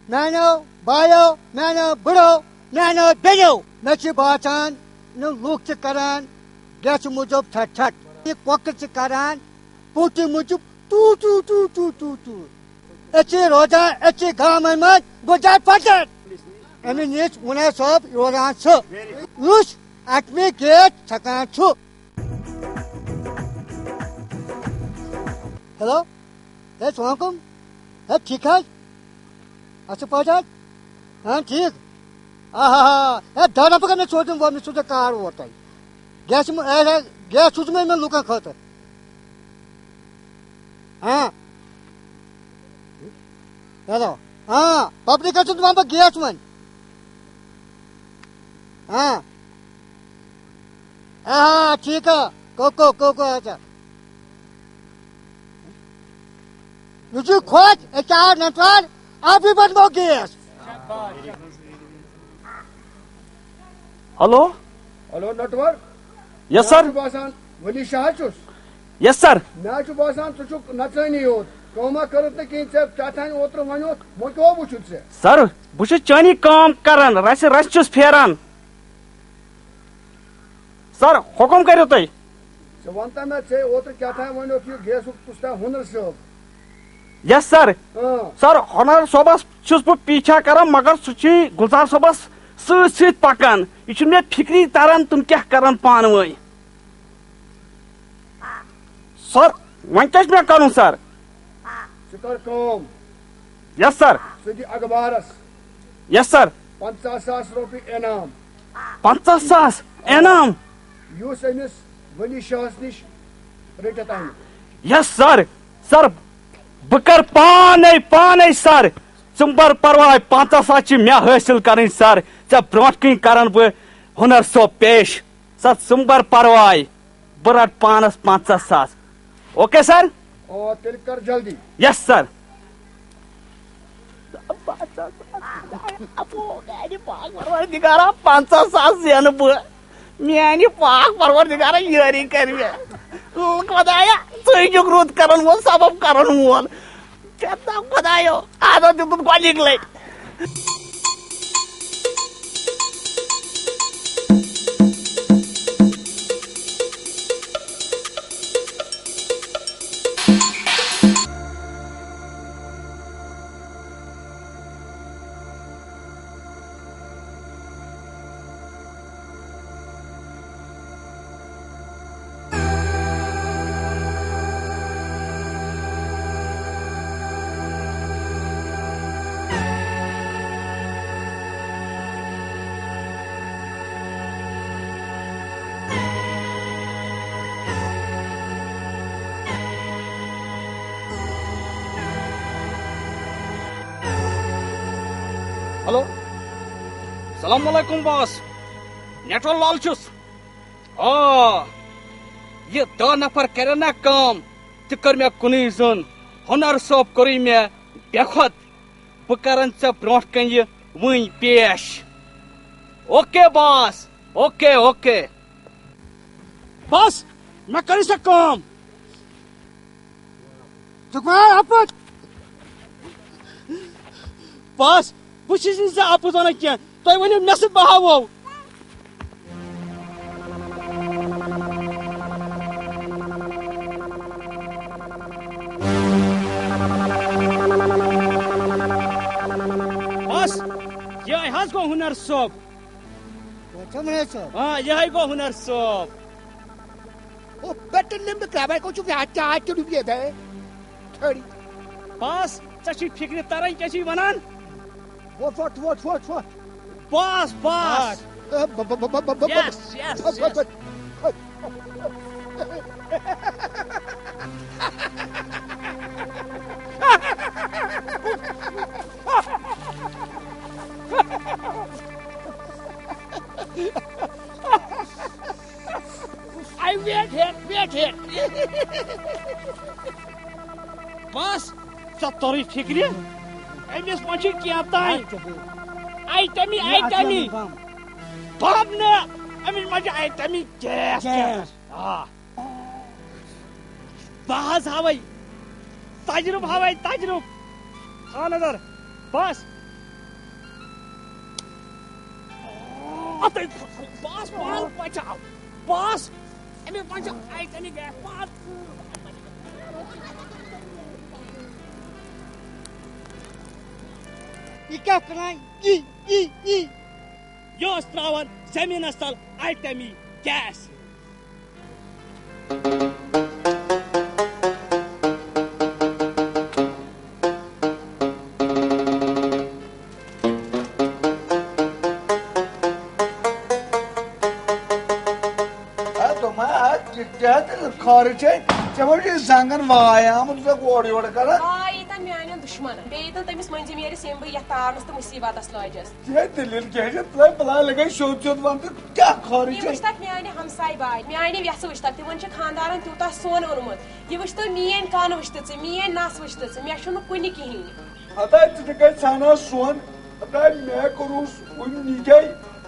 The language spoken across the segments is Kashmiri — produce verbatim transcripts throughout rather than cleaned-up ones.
میانیو بایو، میانیو بٕڈو، میانیو بیٚنیو، مےٚ چھِ باسان، یِم لوٗکھ چھِ کران گیسہٕ موٗجوٗب ٹھٹھ ٹھٹھ۔ یہِ کۄکٕر چھِ کران پوٗٹہِ موٗجوٗب two two two two two two. أسۍ چھِ روزان، أسۍ چھِ گامَن منٛز گُزار پھٹر۔ أمِس نِش مُنیر صٲب روزان چھُ، یُس اَٹمی گیس چھَکان چھُ۔ ہیلو، ہے، السلام علیکم۔ ہے، ٹھیٖک حظ؟ اَصٕل پٲٹھۍ حظ؟ ہاں، ٹھیٖک۔ آ ہا ہا۔ ہے، دَہ نفر کَر مےٚ سوزُن وۄنۍ، مےٚ سوزُن کار اور تۄہہِ۔ گیس چھُ مےٚ، ہے، ہے، گیس چھُس مےٚ یِمَن لُکَن خٲطرٕ۔ ہاں۔ ہیلو۔ ہاں، پبلِکَس چھُس وَنہٕ بہٕ گیس وۄنۍ۔ ہاں۔ آ، ٹھیٖک ہے۔ کوکو، کوکو، اچھا۔ یہِ چھُ خۄش، أسۍ آو نٹوار، ابھی بنبو گیس۔ ہیلو۔ ہیلو، نٹور۔ یس، سر۔ مےٚ چھُ باسان، ولی شاہ چھُس۔ یس، سر۔ مےٚ چھُ باسان، ژٕ چھُکھ نژٲنی یوت۔ کٲما کٔرٕتھ نہٕ کِہیٖنۍ، ژےٚ کیٛاہ تام اوترٕ وَنیوتھ، وۄنۍ کیٛاہ وٕچھُتھ ژےٚ؟ سر، بہٕ چھُس چٲنی کٲم کران، رَژھِ رَژھِ چھُس پھیران۔ سر، حُکُم کٔرِو تُہۍ۔ ژٕ وَن تہ مےٚ، ژےٚ اوترٕ کیٛاہ تام وَنیوتھ یہِ گیسُک اُستاد ہُنر صٲب۔ یس سر۔ اۭں۔ سر، ہُنر صٲبس چھُس بہٕ پیچھا کران، مگر سُہ چھُ گُلزار صٲبس سۭتۍ سۭتۍ پکان۔ یہِ چھُنہٕ مےٚ فِکری تران، تِم کیٛاہ کرن پانہٕ ؤنۍ۔ سر، وۄنۍ کیٛاہ چھُ مےٚ کرُن سر؟ ژٕ کر کٲم۔ یس سر۔ ژٕ دِ اخبارس۔ یس سر۔ پنژاہ ساس رۄپیہِ انعام۔ پنژاہ ساس انعام؟ یُس أمِس ولی شاہس نِش رٔٹِتھ اَنہِ۔ یس سر۔ سر، بہٕ کرٕ پانے، پانے سر۔ ژٕ مہٕ بر پرواے، پنژاہ ساس چھِ مےٚ حٲصِل کرٕنۍ سر۔ ژےٚ برونٛٹھ کِنۍ کرن بہٕ ہُنر صٲب پیش۔ سر، ژٕ مہٕ بر پرواے، بہٕ رٹہٕ پانس پنژاہ ساس۔ Okay sir? آ، تیٚلہِ کر جلدی۔ یس سر۔ پنژاہ ساس، اپو، میانہِ پاک پروردگارا، پنژاہ ساس زینہٕ بہٕ۔ میانہِ پاک پروردگارا، یٲری کر مےٚ۔ خدایا، ژٕے چھُکھ رُت کرن وول، سبب کرن وول۔ ژےٚ تام خدایو، آز دیُتُن گۄڈنِک لٹہِ۔ ہیلو، السلام علیکم باس، نیٹور لال چھُس۔ آ، یہِ دَہ نفر کرن نا کٲم، تہِ کٔر مےٚ کُنُے زوٚن۔ ہُنر صٲب کوٚرُے مےٚ بے خۄد۔ بہٕ کرن ژےٚ برونٛٹھ کنہِ یہِ وٕنۍ پیش۔ اوکے باس، اوکے، اوکے۔ بس، مےٚ کٔرٕے سۄ کٲم۔ ژٕ گوٚو اَپُز۔ بس، بہٕ چھُس نہٕ ژےٚ اَپُز وَنان کینٛہہ۔ تۄہہِ ؤنِو مےٚ سۭتۍ، بہٕ ہاوو۔ بس، یِہوٚے حظ گوٚو ہُنر صٲب۔ وۄنۍ چھا وۄنۍ حظ صٲب؟ آ، یِہوٚے گوٚو ہُنر صٲب۔ او، پٮ۪ٹھٕ نِمہٕ بہٕ ترٛاوَے، کوٚت چھُکھ یہِ؟ اَتہِ کیٛاہ، اَتہِ کیٛاہ ڈُبہِ یَتھ، ہے؟ ٹھٔہرِ۔ بس، ژےٚ چھُے فِکرِ تَران، کیٛاہ چھُے وَنان؟ وۄتھ، وۄتھ، وۄتھ، وۄتھ، وۄتھ۔ بس، بس۔ بس۔ ب-، ب-، Yes, yes, yes. I wait here, wait here. بس، ژےٚ توٚرُے فِکرِ؟ أمِس ما چھُ کینٛہہ تام؟ آیٹمی، آیٹمی۔ بم نہٕ، أمِس ما چھُ آیٹمی گیس؟ گیس۔ آ۔ بہٕ حظ ہاوَے تجرُبہٕ، ہاوَے تجرُبہٕ۔ آ نظر، بس، اَتھ ہے بس، پان بچاو، بس۔ أمِس بچاو، اَتہِ نہٕ گژھِ پان۔ یہِ کیٛاہ کٕنان؟ یہِ، یہِ، یہِ۔ یہِ اوس ترٛاوان زٔمیٖنَس تَل الٹمی گیس۔ ہے، دوٚپمَے، ہے، تہِ کیٛاہ تیٚلہِ خٲرٕے چھے؟ ژےٚ ما چھُے زنٛگن واے آمُت، ژٕ اورٕ یورٕ کران؟ آ، ییٖتیٛاہ میٛانٮ۪ن دُشمنن، بیٚیہِ ییٖتیٛاہ تٔمِس مٔنٛزِم ییٚلہِ سیٚمبہٕ یَتھ تارنَس تہٕ مُصیٖبتس لٲجِس۔ ہے، دٔلیٖل کیٛاہ چھِ؟ تۄہہِ بَلاے لَگے سیوٚد سیوٚد وَن تہٕ کیٛاہ خٲرٕے یہِ چھے؟ وٕچھ تَتھ میٛانہِ ہمسایہِ باے، میٛانہِ وٮ۪سہٕ وٕچھ تَتھ، تِمن چھِ خانٛدارن تیوٗتاہ سۄن اوٚنمُت۔ یہِ وٕچھ تہٕ میٛٲنۍ کَن وٕچھ تہٕ ژٕ، میٛٲنۍ نَس وٕچھ تہٕ ژٕ، مےٚ چھُنہٕ کُنہِ کِہیٖنۍ۔ ہتا ژٕ تہِ کَتہِ ژھانان سۄن؟ ہتا مےٚ کوٚرُس وُنہِ نِکاح،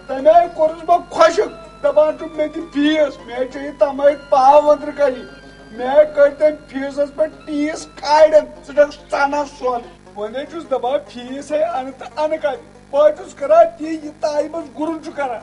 تَمہِ آیہِ کوٚرُس بہٕ خۄشک، دَپان چھُ مےٚ دِ فیٖس، مےٚ چھےٚ یہِ تَمٲے پاو أنٛدرٕ کَنہِ۔ مےٚ کٔڑۍ تٔمۍ فیٖسَس پٮ۪ٹھ ٹیٖس کاڑٮ۪ن، ژٕ چھَکھ ژھانان سۄن۔ وۄنۍ ہے چھُس دَپان فیٖس ہے اَنہٕ تہٕ اَنہٕ کَتہِ؟ بہٕ حظ چھُس کَران تی، یہِ تایہِ منٛز گُرُن چھُ کَران۔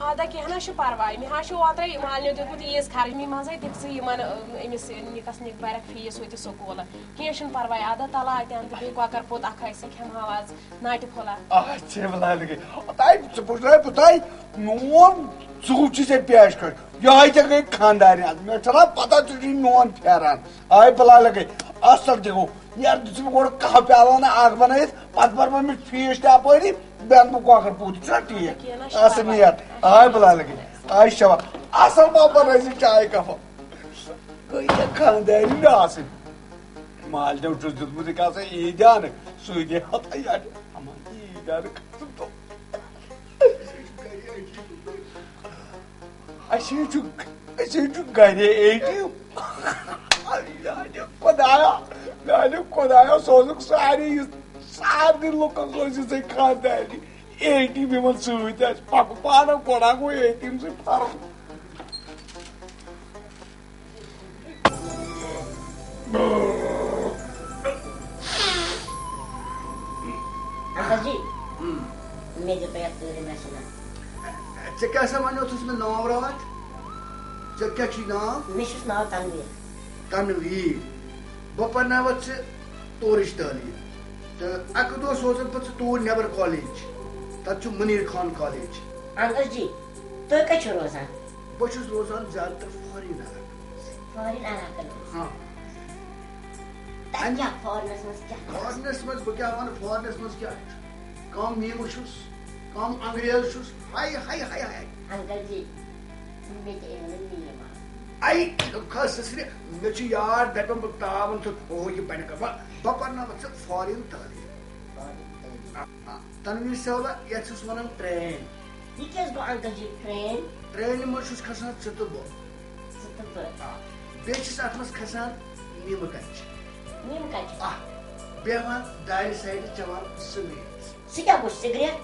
اَدا کینٛہہ نہ چھُ پَرواے، مےٚ حظ چھُ اوترَے مالنیو دیُتمُت عیٖز خرٕچ، مےٚ منٛز ہے دِژ ژٕ یِمَن، أمِس نِکَس نِک بَرَکھ فیٖس ہُتہِ سکوٗل۔ کینٛہہ چھُنہٕ پَرواے، اَدا تَلہٕ آو تہِ اَنہٕ تہٕ بیٚیہِ کۄکَر پوٚت اَکھ آسہِ، کھٮ۪مہٕ ہاو آز ناٹہِ پھوٚلہ۔ اچھے بلاے لگے۔ تۄہہِ ژٕ پُچھراے بہٕ تۄہہِ، میون زُو چھُ ژےٚ پیش کٔرِتھ۔ یِہوٚے ژےٚ گٔے خانٛدارِنۍ اَز۔ مےٚ چھَنا پَتہ ژٕ چھُے میون پھیران۔ آے بلاے لگے۔ اَصٕل تہِ گوٚو۔ یارٕ دِژٕم گۄڈٕ قہوٕ پیالہٕ ہنا اَکھ بَنٲیِتھ، پَتہٕ بَرٕ بہٕ أمِس فیٖس تہِ اَپٲری، بیٚہن بہٕ کۄکَر پوٗت۔ چھُنہ ٹھیٖک؟ کینٛہہ نہ چھُ اَصٕل پَرواے۔ نِیَت۔ آے بلاے لگے۔ آے شاباش۔ اَصٕل پٲٹھۍ بَنٲیزِ چاے کَپا۔ گٔے یہِ خانٛدارِنۍ نہٕ آسٕنۍ۔ مالنیو چھُس دیُتمُت یہِ کیٛاہ سا عیٖدیانہٕ، سُے دِ ہتا یارٕ۔ اَما عیٖدیانہٕ کھٔژٕم تو۔ اَسہِ ہے چھُ، اَسہِ ہے چھُ گَرے اے ٹی ایم۔ میٛانہِ خۄدایا، میٛانہِ خۄدایا، سوزُکھ سارے یہِ، سارنٕے لُکَن سوزِ ژےٚ خانٛدارنہِ اے ٹی ایم یِمَن سۭتۍ آسہِ۔ پَکہٕ پانہٕ گۄڈٕ اَنہٕ اے ٹی ایم سۭتۍ فرق۔ انکل جی، ہم۔ مےٚ دِتو یَتھ تۭرِ مےٚ سُہ نہ۔ ژےٚ کیٛاہ سا وَنیوتھُس مےٚ ناو راتھ؟ ژےٚ کیٛاہ چھُے ناو؟ مےٚ چھُس ناو تنویٖر۔ تنویٖر، بہٕ پَرناوَتھ ژٕ تورٕچ تعلیٖم۔ تہٕ اَکہِ دۄہ سوزَتھ بہٕ ژٕ توٗرۍ نٮ۪بَر کالج۔ تَتہِ چھُ مُنیٖر خان کالج۔ انکل جی، تُہۍ کَتہِ چھِو روزان؟ بہٕ چھُس روزان زیادٕ تر فارین علاقن منٛز۔ فارین علاقن منٛز؟ ہاں۔ تَتہِ کیٛاہ فارنس منٛز کیٛاہ؟ فارنس منٛز بہٕ کیٛاہ وَنہٕ، فارنس منٛز کیٛاہ چھُ؟ کم میٖمہٕ چھُس، کم انگریز چھُس، ہاے، ہاے، ہاے، ہاے۔ انکل جی، مےٚ تہِ أنۍ نہٕ میٖم اَز۔ اَے، خاص سٕسرِ، مےٚ چھُ یار دَپان بہٕ تاوَن ژٕ، اوہ، یہِ بَنہِ کَتھ؟ بہٕ، بہٕ پَرناوَتھ ژٕ فارین تعلیٖم۔ فارین تعلیٖم۔ آ، آ۔ تنویر صٲبہ، یتھ چھِس ونان ٹرین۔ یہِ کیٛاہ حظ گوٚو انکل جی، ٹرین؟ ٹرینہِ منٛز چھُس کھسان ژٕ تہٕ بہٕ۔ ژٕ تہٕ بہٕ۔ آ۔ بیٚیہِ چھِس اتھ منٛز کھسان نیٖمہٕ کچہِ۔ نیٖمہٕ کچہِ؟ آ۔ بیٚہوان دارِ سایڈٕ چٮ۪وان سُہ میٖٹھ۔ سُہ کیٛاہ گوٚو سگریٹ؟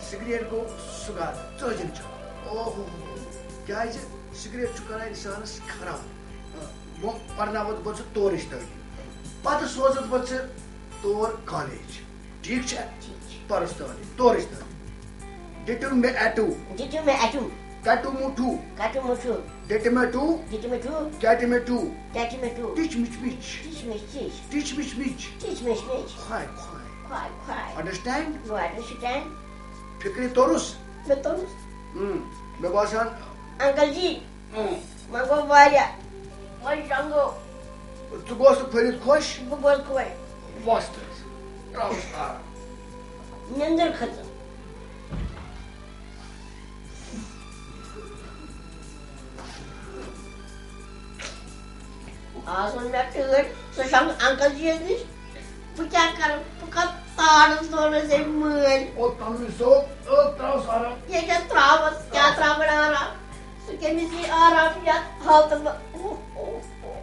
سگریٹ گوٚو سُہ گاڈٕ ژٲجِن چٮ۪وان۔ اوہ ہو ہو۔ کیٛازِ سگریٹ چھُ کران انسانس خراب۔ آ، وۄنۍ پرناوتھ بہٕ ژٕ تورٕچ تعلیٖم۔ پتہٕ سوزتھ بہٕ ژٕ تور کالیج۔ ٹھیٖک چھا؟ ٹھیٖک چھُ۔ پرُس تہٕ وَنہِ تورٕچ تہٕ۔ دِتِو مےٚ اَٹوٗ۔ دِتِو مےٚ اَٹوٗ۔ کَٹوٗ مُٹھوٗ۔ کَٹوٗ مُٹھوٗ۔ دِتِو مےٚ ٹوٗ۔ دِتِو مےٚ ٹوٗ۔ کیٛاہ دِ مےٚ ٹوٗ۔ کیٛاہ دِ مےٚ ٹوٗ۔ ٹِچ مِچ مِچ۔ ٹِچ مِچ ٹِچ۔ ٹِچ مِچ مِچ۔ ٹِچ مِچ مِچ۔ خواے خواے۔ خواے خواے۔ Understand؟ No understand۔ فِکرِ توٚرُس؟ مےٚ توٚرُس۔ اۭں، مےٚ باسان۔ انکل جی۔ اۭں۔ وۄنۍ گوٚو واریاہ۔ وۄنۍ شۄنٛگو۔ ژٕ گوس نہٕ پھٔرِتھ خۄش؟ بہٕ گوس خۄش۔ وۄستہٕ۔ ترٛاوُس آرام۔ نیٚنٛدٕر کھٔژٕم۔ آز ووٚن مےٚ ٹٲٹھۍ، ژٕ شۄنٛگ انکل جی یَس نِش۔ بہٕ کیٛاہ کَرٕ؟ بہٕ کَتھ تارَس لونَس أمۍ مٲلۍ؟ او تنویر صٲب، او ترٛاوُس آرام۔ یہِ کیٛاہ ترٛاوَس؟ کیٛاہ ترٛاوَن آرام؟ سُہ کٔمِس یی آرام یَتھ حالتَس منٛز؟ اوہ، اوہ، اوہ۔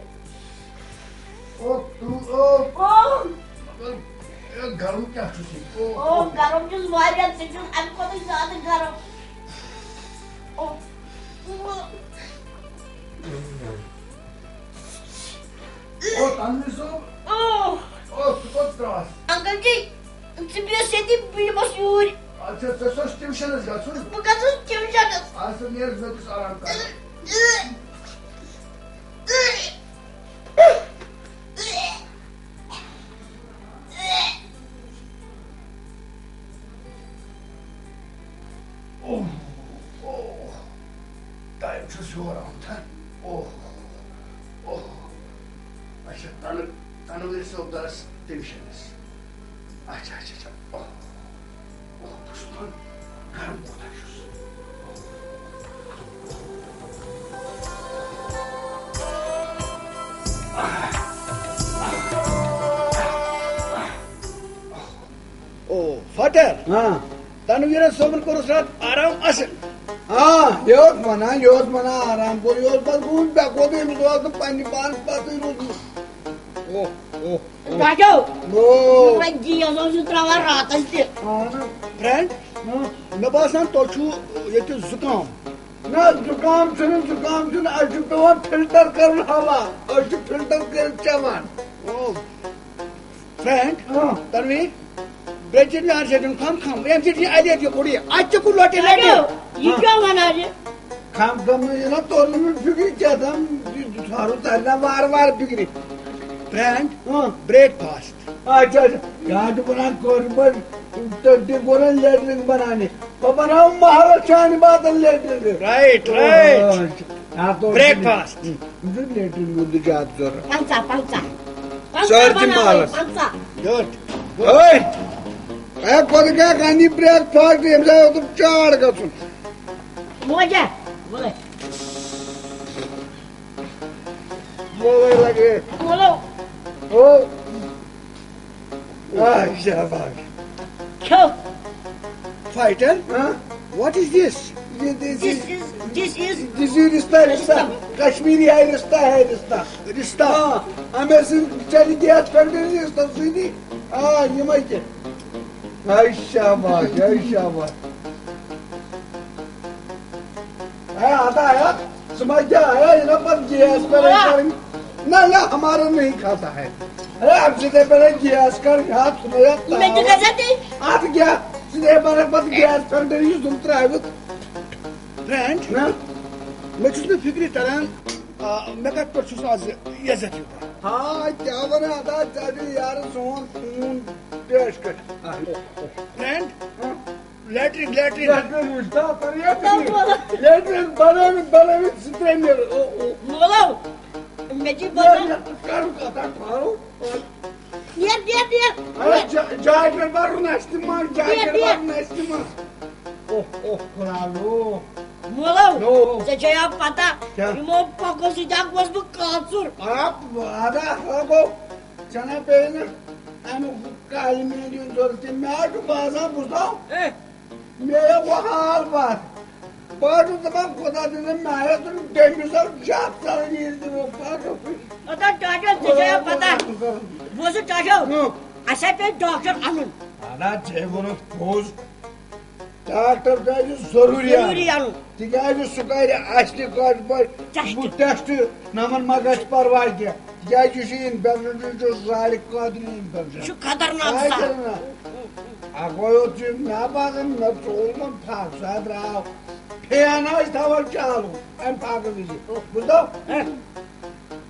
او تو، او۔ او۔ اے، گرم کیٛاہ چھُ سُہ؟ او، او۔ او، گرم چھُس واریاہ، ژٕ چھُس اَمہِ کھۄتہٕ زیادٕ گرم۔ او۔ او، تنویر صٲب۔ او۔ او، ژٕ کوٚت درٛاس؟ انکل جی، ژٕ بیٚہس ییٚتی، بہٕ یِمس یوٗرۍ۔ آ، اچھا، ژےٚ چھُس ٹیوٗشنس گژھُن؟ بہٕ گژھٕ ٹیوٗشنس۔ اَدٕ سا نیٖر، ژٕ گژھ آرام کرُن۔ اوہ، اوہ، ٹایم چھُس یور آمُت، ہا؟ اوہ، اوہ۔ اچھا، تنو-، تنویر صٲب درس ٹیوٗشنس۔ اچھا، اچھا، اچھا۔ اوہ، اوہ، بہٕ چھُس دَپان، گرم کوٗتاہ چھُس۔ او، فاتر۔ ہاں۔ تنویرن صٲبن کوٚرُس راتھ آرام اصل۔ آ، یہِ اوس ونان، یہِ اوس ونان آرام کوٚر، یہِ اوس پتہٕ گوٚمُت بےٚ قوبی، أمِس اوس نہٕ پننہِ پانس پتہٕ روٗدمُت۔ اوہ، اوہ، اوہ۔ ٹاٹھو، او۔ وۄنۍ جی اوس یہِ ترٛاوان راتس تہِ۔ اہن۔ فرینڈ، ہاں۔ مےٚ باسان تۄہہِ چھُو ییٚتہِ زُکام۔ نہ، زُکام چھُنہٕ، زُکام چھُنہٕ، اَسہِ چھُ پٮ۪وان فلٹر کرُن ہوا، أسۍ چھِ فلٹر کٔرِتھ چٮ۪وان۔ او۔ فرینڈ، ہاں۔ تنویر، بیٚیہِ چھِ مےٚ اَتھ سۭتۍ کھم کھم، ییٚمہِ سۭتۍ یہِ اَلہِ یہِ کوٚڑ یہِ۔ اَتہِ تہِ کوٚڑ لۄٹہِ لۄٹہِ۔ یہِ کیٛاہ وَنان یہِ؟ کھم کھم نہٕ یہِ نہ توٚر نہٕ مےٚ فِکرِ کیٛاہ تام، یہِ ژھانٛڈُن تَرِ نہ وارٕ وارٕ فِکرِ۔ فرینڈ، ہاں۔ Break fast. اچھا، اچھا۔ یہِ حظ چھُ وَنان کوٚر پٲٹھۍ تٔتی کوٚر لیٹرِن بَناونہِ۔ بہٕ بَناوٕ محلَس چانہِ باپَتھ لیٹرِن۔ Right, right. آ، اچھا۔ آ، تو بریک فاسٹ۔ ہُم، یہِ چھُ لیٹرِن ہُنٛد زیادٕ ضروٗرت۔ پنٛژاہ، پنٛژاہ۔ پنٛژاہ سٲرسٕے بناوو، محلَس۔ پنٛژاہ۔ گُڈ۔ ہے، ہے، کوٚت گٔیَکھ اَنہِ بریک فاسٹ، ییٚمہِ ساتہٕ اوترٕ چار گژھُن۔ موجہ، وَلہٕ۔ موبایل لگے۔ کھولو۔ ہو۔ آ، شاباش۔ کھیو۔ فائٹر؟ ہاں؟ What is this? یہ، یہ، This is, this is this is رشتہ، رشتہ۔ رشتہ۔ کشمیری ہے رشتہ، ہے رشتہ۔ رشتہ۔ ہاں، ہمیں سے چلی گیا کنٹینیوس تفصیلی۔ آ، یہ میں کے۔ آ، شاباش، آ، شاباش۔ اے، آتا آیا، سمجھ گیا، اے، یہ نا پت گیس پر ہاں۔ کریں۔ نہ، نہ، ہمارا نہیں کھاتا ہے۔ اے، اب سیدھے پہلے گیس کر، ہاتھ سمجھا مےٚ تہِ گژھِ تی۔ اتھ کیا؟ سیدھے پہلے پت گیس پر دے، یہ زُم ترٛٲوِتھ۔ فرینڈ، نہ؟ مےٚ چھُس نہٕ فِکرِ تران، آ، مےٚ کتھ پٮ۪ٹھ چھُس آز عزت یوٗتاہ۔ ہاں، کیا بنا تھا، چاچو یار، سون خون پیش کر۔ فرینڈ، ہاں۔ Latrine, latrine. لیٹرین وٕچھ، دا، پر یہِ تہِ یہِ۔ لیٹرین بنٲوِتھ، بنٲوِتھ سُہ ترٛےٚ مِل۔ او، او۔ مولو، مےٚ چھِ یہِ، باسان۔ یہِ کَرُن کَتھ اَکھ کھارو۔ نیر، نیر، نیر۔ اَے، جا-، جاکٮ۪ٹ بَرُن آسہِ تہِ منٛز، جاکٮ۪ٹ نیر، نیر۔ بَرُن آسہِ تہِ منٛز۔ اوہ، اوہ، خۄدایو۔ مولو، نو۔ ژےٚ چھےٚ یا پتہ، کیٛاہ؟ یِمو پۄکو سۭتۍ اَکھ گوس بہٕ کاژُر۔ آ، اَدا، ہا گوٚو۔ ژےٚ نا پیٚیہِ نہٕ اَمیُک کالہِ میٛٲنۍ یُن ضروٗرت کینٛہہ۔ مےٚ حظ چھُ باسان، بوٗزتھا؟ اے۔ مےٚ ہا گوٚو حال بَد۔ بہٕ حظ چھُس دَپان، خۄدا دِنَم مےٚ ہا ژھٕنُن ڈیٚمبِس اَکھ جَتھ ژَلان ییٚلہِ تہِ بہٕ پَتہٕ اوسُس۔ اَدا ٹاٹھو، ژےٚ چھےٚ یا پَتہ؟ خۄدا بوٗزُتھ ٹاٹھو، ہُم۔ اَسہِ ہا پیٚیہِ ڈاکٹر اَنُن۔ اَدا ژےٚ ووٚنُتھ پوٚز۔ ڈاکٹر گژھِ ضروٗری ضروٗری اَنُن۔ اَنُن۔ تِکیٛازِ سُہ کَرِ اَسہِ تہِ کٲشِر پٲٹھۍ ٹیسٹ۔ بہٕ ٹیسٹ، نَمَن ما گژھِ پَرواے کینٛہہ۔ تِکیٛازِ یہِ چھُ اِنفیکشن، یہِ چھُ زالہِ قٲدرِ اِنفیکشن۔ یہِ چھُ خطرناک آے سَخ۔ کِنہٕ نہ؟ اَکوے یوت چھُ مےٚ باسان، مےٚ ژوٚل وۄنۍ پھَکھ، سُہ ہا درٛاو۔ فین ٲسۍ تھاوان چالوٗ اَمہِ پھَکہٕ وِزِ۔ بوٗزتھا؟ ہہ۔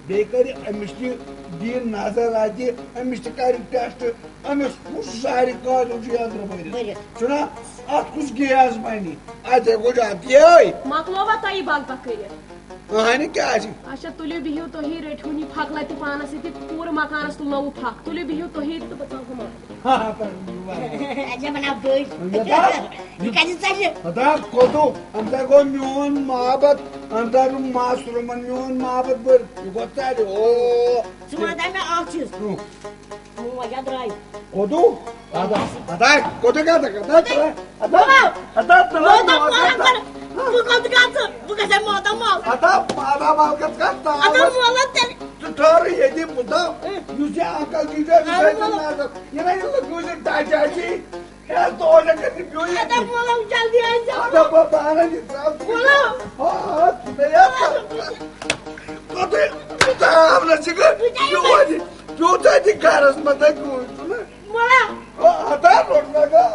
بیٚیہِ کَرِ أمِس تہِ دِیِن نظر اَتہِ، أمِس تہِ کَرِ ٹیسٹ، أمِس کُس زالہِ قٲدِر چھُ یہِ أنٛدرٕ بٔرِتھ؟ بٔرِتھ۔ چھُنہ؟ اَتھ کُس گیس بَنہِ؟ اَتہِ ہیٚکو چھُ اَتھ یِہوٚے۔ مۄکلووا تۄہہِ یہِ بگ بگ کٔرِتھ؟ اَہَنہِ کیٛازِ؟ اچھا، تُلِو بِہِو تُہی، رٔٹۍ ہُن یہِ پھَکھ لَتہِ پانَس سۭتۍ، پوٗرٕ مکانَس تُلنٲوِو پھَکھ۔ تُلِو بِہِو تُہی تہٕ بہٕ ژَلہٕ ہُمَن۔ ہا، ہا، تُلِو بِہِو۔ اچھا، بَناو بٔج۔ اَچھا، بَس۔ یہِ کَتہِ ژَلہِ؟ ہتا کوٚدُو، اَمہِ ساتہٕ گوٚو میون محبت، اَمہِ ساتہٕ گوٚو ماسٹر یِمَن میون محبت بٔرِتھ۔ یہِ گوٚو ژَلہِ، او۔ ژٕ وَن تہٕ مےٚ اَکھ چیٖز۔ ہُم۔ وۄنۍ کیٛاہ درٛاے؟ کوٚدُو؟ اَدا، اَدا، کوٚدُو کیٛاہ دَکھ؟ اَدا، کوٚدُو؟ اَدا، بابا، اَدا، کوٚدُو، کوٚدُو، کوٚدُو۔ بہٕ کوٚت گژھٕ؟ بہٕ گژھٕ ماتامال۔ اَدا، ماتامال گژھ کَتھ تام؟ اَدا، مولہ تیٚلہِ۔ ژٕ ٹھٔہرٕ ییٚتی، بہٕ دَپہٕ، یُس یہِ اَنکَل جی چھُ، أمِس اَدٕ آسہِ مولہ۔ نظر۔ یہِ نہ یہِ لُکھ وٕچھِ ٹَچ آسہِ۔ ہے، تُہۍ نہ کٔرِو بیٚیہِ۔ اَدا، مولہ، جلدی أنۍ زِ۔ اَدا، بہٕ پانَے یہِ ترٛاوٕ۔ مولہ۔ آ، آ، ژٕ نہ یَتھ۔ کوٚدُے، کوٚدُے آو نہ ژٕ گژھ۔ بہٕ کیٛاہ یور یہِ؟ پیوٗتاہ تہِ گرس منٛز تۄہہِ کٕہٕنۍ چھُنہٕ۔ ملا۔ او، ہتا روٚٹ مےٚ گا۔